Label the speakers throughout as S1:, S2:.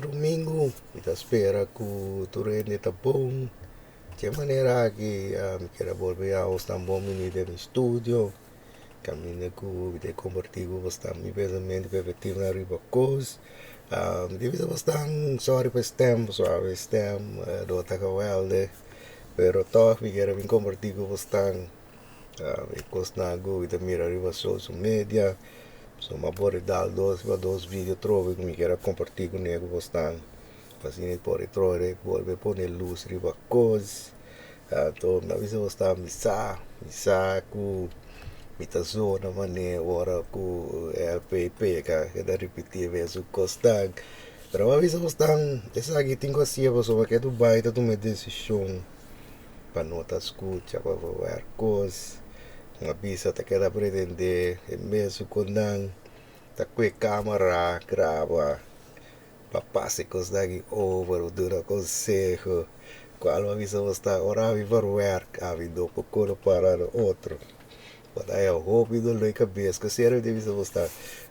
S1: Djarumingu, mi ta spera ku tur hende ta bon. Dje manera aki mi kier a bolbe ya nos tan bon bini den mi studio kaminda ku mi ta kompartí ku bosnan mi pensamentu i perspektivanan riba kos. Mi ta bisa bosnan sòri pa e stèm pasobra awe e stèm no ta gewèldig pero tòg mi kier a bin kompartí ku bosnan. E kosnan ku mi ta mira riba social media. So mi a por e dal dos riba dos video trobe ku mi kier a kompartí kuné ku bosnan. Pa asina e por e trobe bolbe pone lus riba kos. Anto mi a bisa bosnan mi sa, mi sa ku mi ta zona manera ora ku LP peka keda ripití e mesun kosnan. Pero mi a bisa bosnan esaki tin ku hasié pasobra ke tur bai ta tuma e desishon. Pa no ta skucha pa verwar kos. Un a bisa ta keda pretendé e mesun ku nan ta kue kamera graba pa pasa e kosnan aki over o duna konseho. Kual bo a bisa bo sta ora ami verwerk ami no por kore para na otro. Bo ta haña hopi dolor di kabes ku serio mi ta bisa bo sta.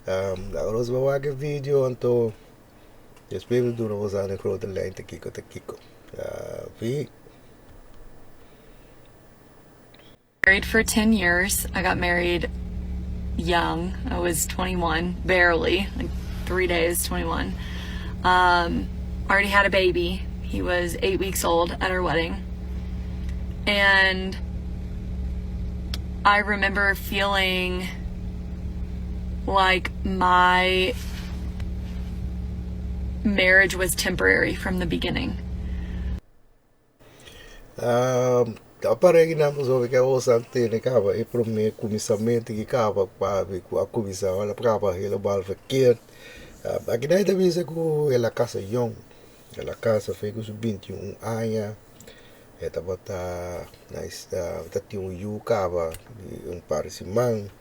S1: Laga nos bo wak e video anto despues mi duna bo sa na e grote lijn ta kiko ta kiko. Vi.
S2: Married for 10 years. I got married young. I was 21, barely, like 3 days, 21. Um, already had a baby. He was 8 weeks old at our wedding. And I remember feeling like my marriage was temporary from the beginning.
S1: Um, ta paregi nan pasobra ke awor san tene kaba e prome kuminsamentu ki kaba pabi ku a kuminsá wala kaba helemaal verkeerd. Aki nan ta bisa ku el a kasa yong, el a kasa fe ku su 21 aña. E tabata ta tin un yu kaba di un par di siman.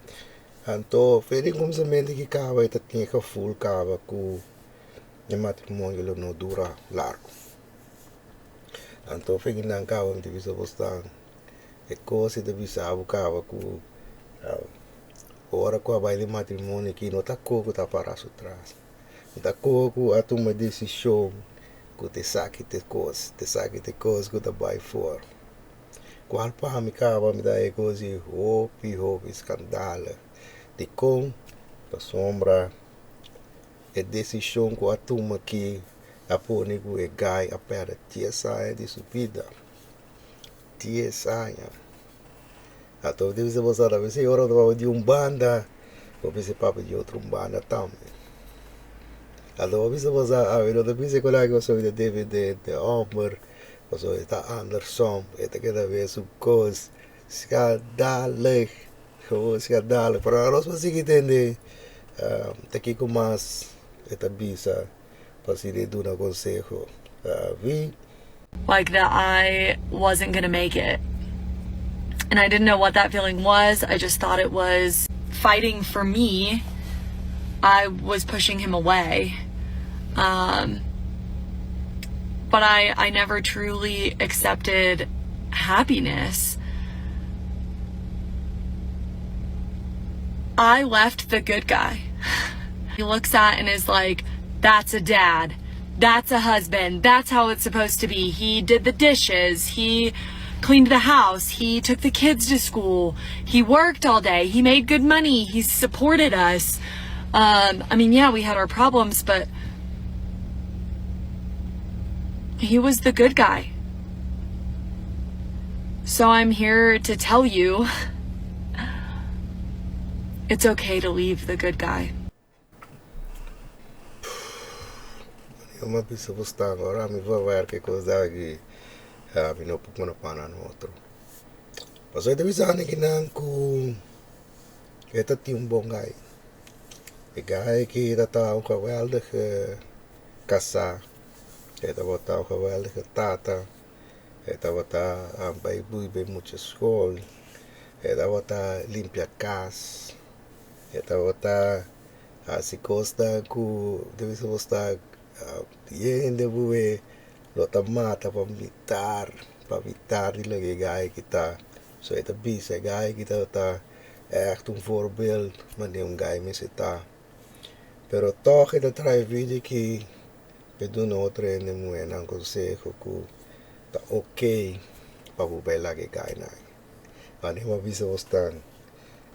S1: Anto fe di kuminsamentu ki kaba e ta tin e gevoel kaba ku e matrimonio lo no dura largu. Anto fe ki nan kaba mi ta bisa bo stan e kos e ta bisa bo kaba ku ora ku a bai den matrimonio aki no ta ko ku ta para su tras. No ta ko ku a tuma desishon ku ta esaki ta e kos, ta esaki ta e kos ku ta bai for. Kual pa mi kaba mi ta e kos di hopi hopi skandalo. Dikon? Pasobra e desishon ku a tuma aki a pone ku e guy a pèrdè dies aña di su bida. Dies aña. Anto bo ta bisa bo sa ta bisa ora bo ta papia di un banda bo bisa papia di otro un banda tambe. Anto bo bisa bo sa ami no ta bisa ku nan pasobra mi ta defende e homber pasobra e ta andersom e ta keda be su kos skandalig gewoon skandalig pero anos por sigui tende ta kiko mas e ta bisa pa asina e duna konseho vi.
S2: Like that I wasn't gonna make it and I didn't know what that feeling was I just thought it was fighting for me I was pushing him away um but I I never truly accepted happiness I left the good guy he looks at and is like that's a dad that's a husband that's how it's supposed to be he did the dishes he cleaned the house he took the kids to school he worked all day he made good money he supported us um I mean yeah we had our problems but he was the good guy so I'm here to tell you it's okay to leave the good guy.
S1: Yo a bisa bo stan ora mi por werk e kos aki mi no por pone pana na otro. Pasobra e ta bisa anikinan ku e ta tin un bon gai. E gai aki ta ta un geweldige kasá, e tabata un geweldige tata, e tabata bai bui mucha skol, e tabata limpia kas. E tabata hasi kosnan ku ta bisa bo sta hende bu'e lo ta mata pa mitar, pa mitar di loke e gai aki ta. So e ta bisa e gai aki tabata ègt un voorbeeld manera un gai mester ta. Pero tòg e ta traha e video aki. P'e duna otro hende muhénan konseho ku ta ok pa bo bai laga e gainan. Wanneer bo a bisa bo stan,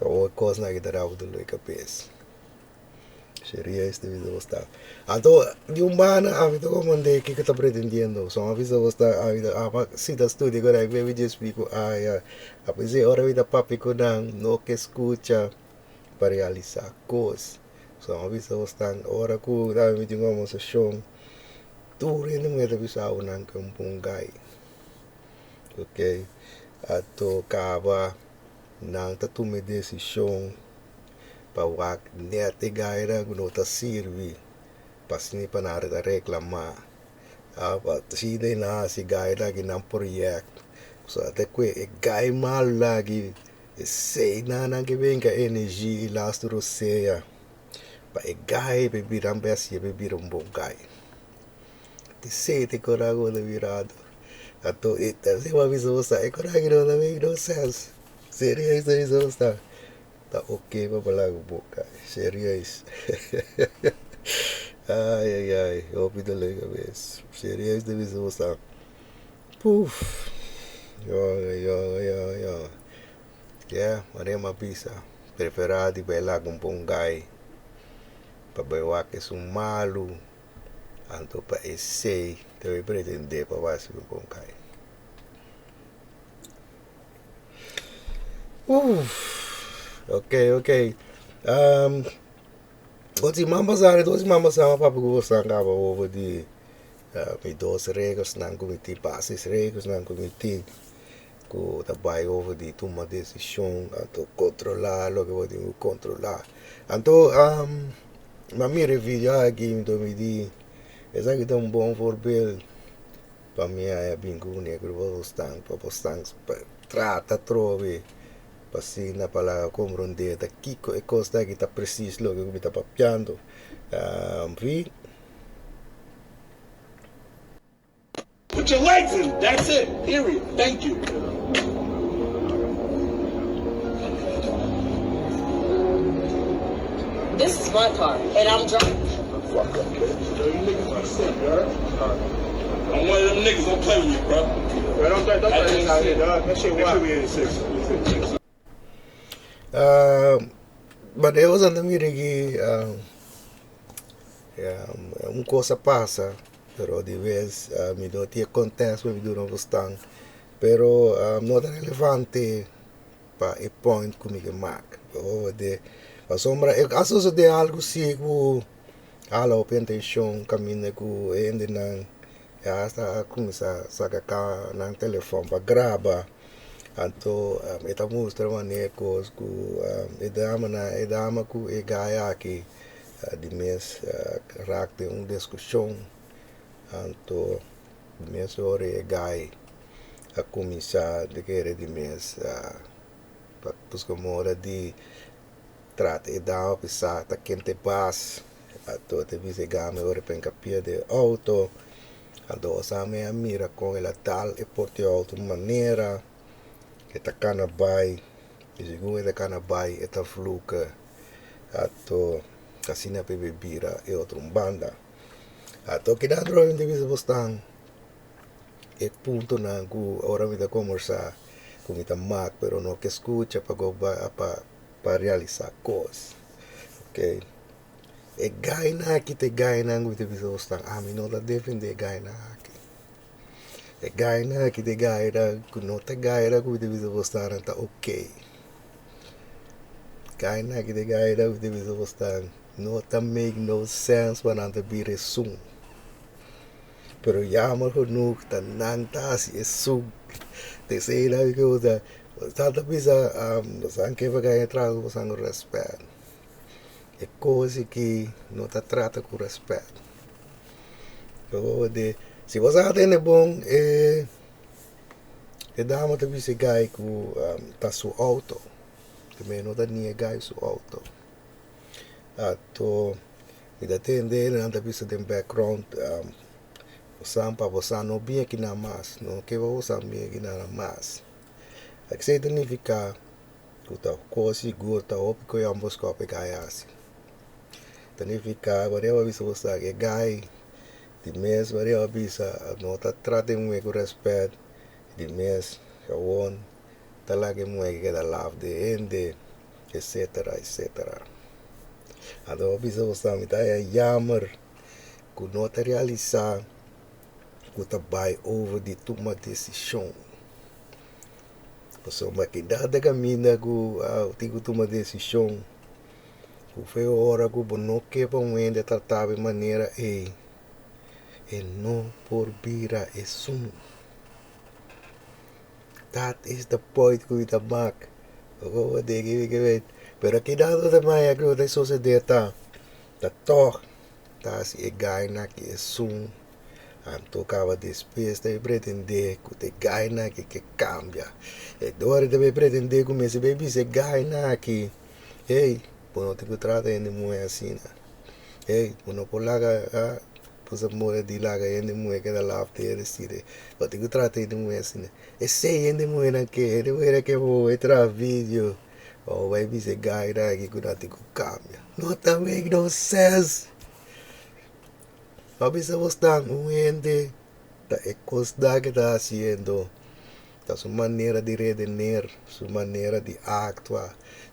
S1: awor kosnan aki ta daba dolor di kabes. Serieus ta bisa bo sta. Anto di un banda ami ta komprende kiko ta pretendiendo. So mi a bisa bo sta ami ta ama si ta studia ku nan maybe dje spliku aya. A pesar ora mi ta papia ku nan no ke skucha pa realisa kos. So mi a bisa bo stan ora ku mi tin un kombersashon tur hende muher ta bisa bo nan ke un bon guy. Ok anto kaba nan ta tuma e desishon pa wak net e gainan ku no ta sirbi pa asina pa nan ta reklamá. Pa asina nan hasi gainan aki nan proyèkt. So te ku e gai malu aki esei nan nan ke benka energia i lastu rosea pa e gai pa e bira un bes pa e bira un bon gai. Esei ta e kos ku ta birando. Anto e ta bisa bo sa e kos aki no ta make no sense. Serieus ta bisa bo sa. Ta ok pa bala ku boka. Serieus. Ai ai ai, hopi dolor di kabes. Serieus ta bisa bo sa. Puf. Yonga yonga yonga yonga. Yeah, manera mi a bisa, prefera di bai laga un bon guy pa bai wak esun malu, anto pa esei ta bai pretende pa bai hasi un bon guy. Uff ok ok otro siman pasá dos siman pasá mi a papia ku boso kaba over di mi dos regelsnan ku mi tin basis regelsnan ku mi tin ku ta bai over di tuma desishon anto kontrolá loke bo tin ku kontrolá anto mi a mira e video aki mi di esaki ta un bon voorbeeld. Pa mi a bin ku un negro bo stan pa bo stan trata atrobe pa asina pa laga komprondé ta kiko e kos ta aki ta presis loke ku mi ta papiando vi.
S3: Put your legs in, that's it, period, thank you.
S4: This is my car and I'm driving.
S3: Fuck up, kid. Yo, you niggas be sick, you heard? I'm one of them niggas, don't play with me, bro.
S5: Bro, don't throw, don't throw this out here, dog. That shit wild. Make sure we 86.
S1: But e osa ta mira aki un kos a pasa pero di bes mi no tin e kontèst pa mi duna un stan pero no ta relevante pa e point ku mi ke mak pasobra a sosode algu si ku a hala hopi atenshon kaminda ku hendenan asta a kuminsá saka nan telefòn pa graba anto e ta mustra manera kos ku e damanan e dama ku e guy aki di mes rak den un diskushon anto di mes ora e guy a kuminsá di kere di mes pa buska moda di trata e dama pisá ta kente bas anto ta bisa e gama ora pa enkapia den outo anto osama a mira kon el a dal e porta di outo un manera e ta kana bai i segun e ta kana bai e ta vluka anto asina pa e bira e otro un banda anto keda ta bisa bo stan. E puntonan ku ora mi ta kombersá ku mi ta mak pero no ke skucha pa go pa pa realisá kos ok e gainan aki ta e gainan ku mi ta bisa bo stan ami no ta defendé e gainan aki e gainan aki ta e gainan ku no ta gainan ku mi ta bisa bo stan nan ta ok gainan aki ta e gainan ku mi ta bisa bo stan no ta make no sense pa nan ta bira esun. Pero jammer genoeg ta nan ta hasi esun. Desei nan ke bo ta sa ta bisa boso ke pa gana e trato boso ku rèspèt. E kos aki no ta trata ku rèspèt. Si bo sa tende bon e dama ta bisa e guy ku ta su outo. No ta ni e guy su outo. Anto Mi ta tende nan ta bisa den background bosan pa bosan no bin aki nan mas, no ke pa bosan bin aki nan mas. Esei ta nifiká ku ta kos sigur ta hopi ku e ambos kòp e gai hasi. Ta nifiká wanneer bo a bisa bosan e gai. Di mes Maria a bisa, no ta trata e muhé ku rèspèt. Di mes gewoon ta laga e muhé keda laf den hende, etcetera, etcetera. Anto a bisa boso mi ta haña jammer ku no ta realisá ku ta bai over di tuma desishon. Pasobra keda ta kaminda ku tin ku tuma desishon. Ku fe ora ku bo no ke pa un hende trata bo e manera ei, e no por bira esun. That is the point ku mi ta mak. Pero keda ta maya ku ta sosode ta, ta tòg ta hasi e gaina ki esun. Anto kaba despues ta pretende ku ta e gaina aki ke kambia. E dor ta pretende ku mester bai bisa e gaina aki. Hey, bo no tin ku trata hende muhé asina. Hey, bo no por laga ah, bo sa mora di laga hende muhé keda laf den e restire. Bo tin ku trata hende muhé asina. Esei hende muhénan ke, hende muhénan ke bo bai traha video o bai bisa e gainan aki ku nan tin ku kambia. No ta make no sense. Pa bisa bosnan un hende ta e kosnan ke ta hasiendo. Ta su manera di redener, su manera di aktua,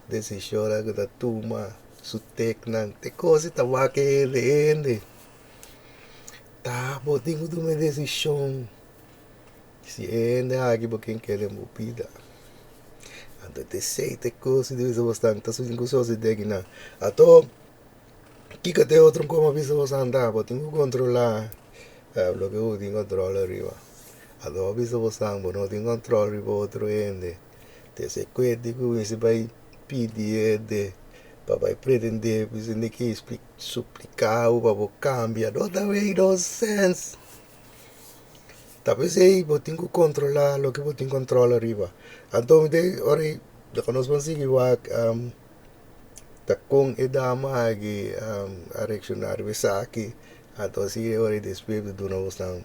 S1: desishonnan ku ta tuma, su teknan, te kos ta wak hende hende. Ta bo tin ku tuma e desishon si e hende aki bo ken keda den bo bida. Anto ta esei ta e kos ku ta bisa bo ta ku sosode akinan. Anto kiko ta e otro ku bo bisa bo ta bo tin ku kontrola loke bo tin kontrol ariba. Anto bo bisa bo san bo no tin kontrol riba otro hende. Te se kuenti ku mester bai pidi hende pa bai pretende bisa hende ke suplika bo pa bo kambia no ta make no sense. Ta p'esei bo tin ku kontrola loke bo tin kontrol ariba. Anto mi ta ora ku nos por sigui wak ta kon e dama aki a reakshoná riba esaki anto asina ora despues mi ta duna bosnan.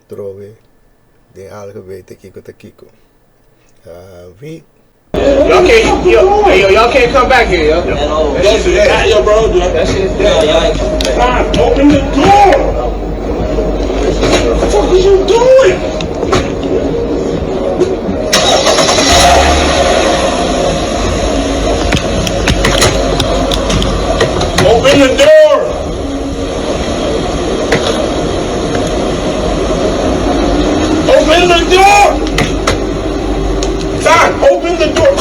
S1: Trobe den algo bete kiko ta kiko. Vi.
S5: Y'all can't, yo, hey, yo, y'all can't come back here, yo. That shit's dead.
S3: Yo, bro,
S5: That shit's dead.
S3: Stop, open the door. What the fuck is you doing? Open the door. Open the door! Doc, open the door!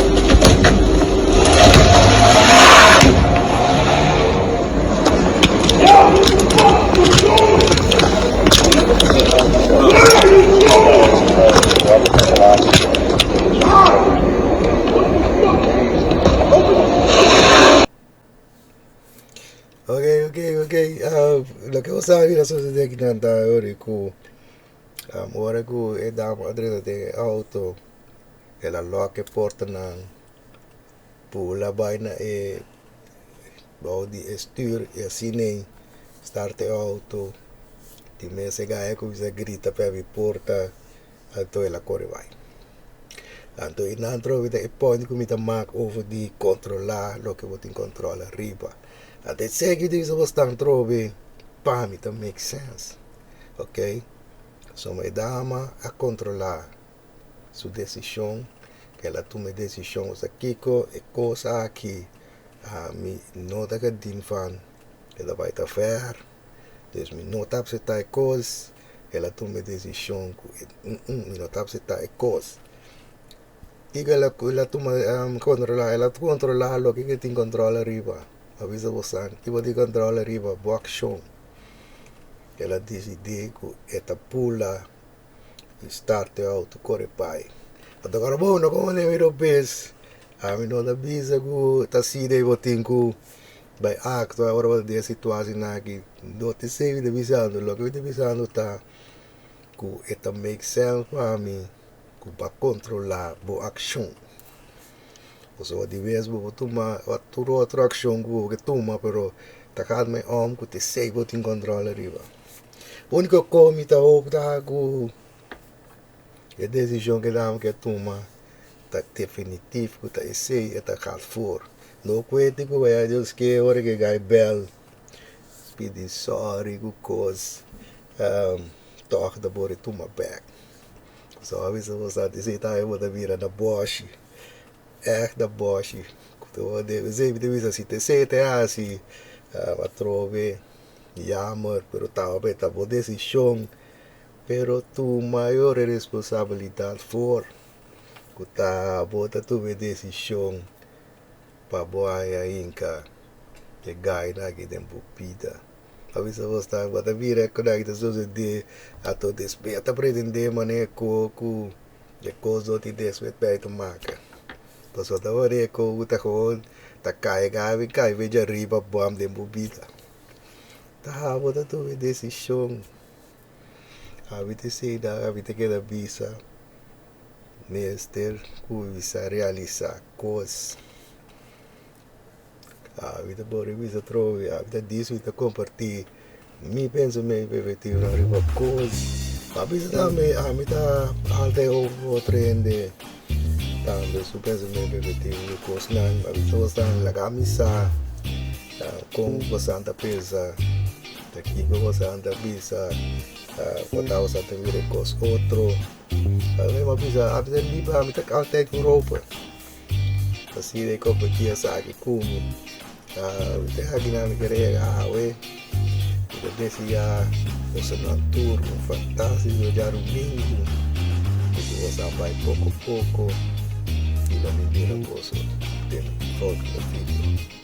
S1: Ok, ok, ok. Loke bo sa mira sosode aki nan ta ora ku ora ku e dama a drenta den e auto el a lòk e portanan pula bai na e bou di e stür i asina ei start e auto di mes e gaya kuminsá grita pa e porta anto el a kore bai. Anto e nan trobe ta e point ku mi ta mak over di kontrolá loke bo tin kontrol ariba. Anto esei ku di bo stan trobe pa mi ta make sense, ok. Pasobra e dama a kontrolá su desishon, el a tuma e desishon osea kiko e kos aki ami no ta gerdien van, e ta bai ta ver. Dus mi no ta apseptá e kos. El a tuma e desishon ku mi no ta apseptá e kos. Kiko el a el a tuma kontrolá? El a kontrolá loke ke tin kontrol ariba. A bisa bo san ki bo tin kontrol ariba, bo akshon. El a disidí ku e ta pula i start e outo kore bai. Anto ora bo no kono mi robes, ami no ta bisa ku ta asina bo tin ku bai aktua ora bo ta den e situacion aki. No ta esei mi ta bisando, loke mi ta bisando ta ku e ta make sense pa mi ku bo a kontrolá bo akshon. Pasobra di bes bo por tuma tur otro akshon ku bo ke tuma pero ta gaat mi om ku ta esei bo tin kontrol ariba. Úniko kos mi ta hoop ta ku e desishon ku e dama ke tuma ta definitif ku ta esei e ta gaat voor. No kuenti ku bai Dios ke ora ke gai bèl pidi sòri ku kos. Tòg ta por e tuma bèk. So a bisa bo sa di si ta bo ta bira na bòshi. Ègt na bòshi. Esei mi ta bisa si ta esei ta hasi atrobe jammer pero tambe ta bo desishon. Pero tuma e ora e responsabilidat for ku ta bo ta tuma e desishon pa bo haña hinka e gaina aki den bo bida. A bisa bo sta bo ta mira ku nan ta sosodé ato despues a ta pretendé manera ku ku e kos no tin despues bay ta maka. Pasobra ta manera ku bo ta gewoon ta kai gabi kai bay dje ariba bam den bo bida. Ta bo ta tuma e desishon. Abi ta esei nan abi ta keda bisa mester kuminsá realisá kos. Abi ta pone bisa atrobe, abi ta dici mi ta comparti mi pensamentu efectivo riba cos. A bisa tambe ami ta alta otro hende tambe su pensamentu efectivo riba cosnan. Abi ta gosta laga mi sa con boso ta pensa, ta kico boso ta bisa, bo ta mira e cos otro. Ami a bisa abi ta liber, ami ta altijd voor open. Asina e compartí esaki ku mi. Mi ta haki nan mi kere yega awe. Mi ta deseá bosonan tur un fantástiko djadumingu. I ku boso a bai poko poko i lo mi mira boso den volgende video.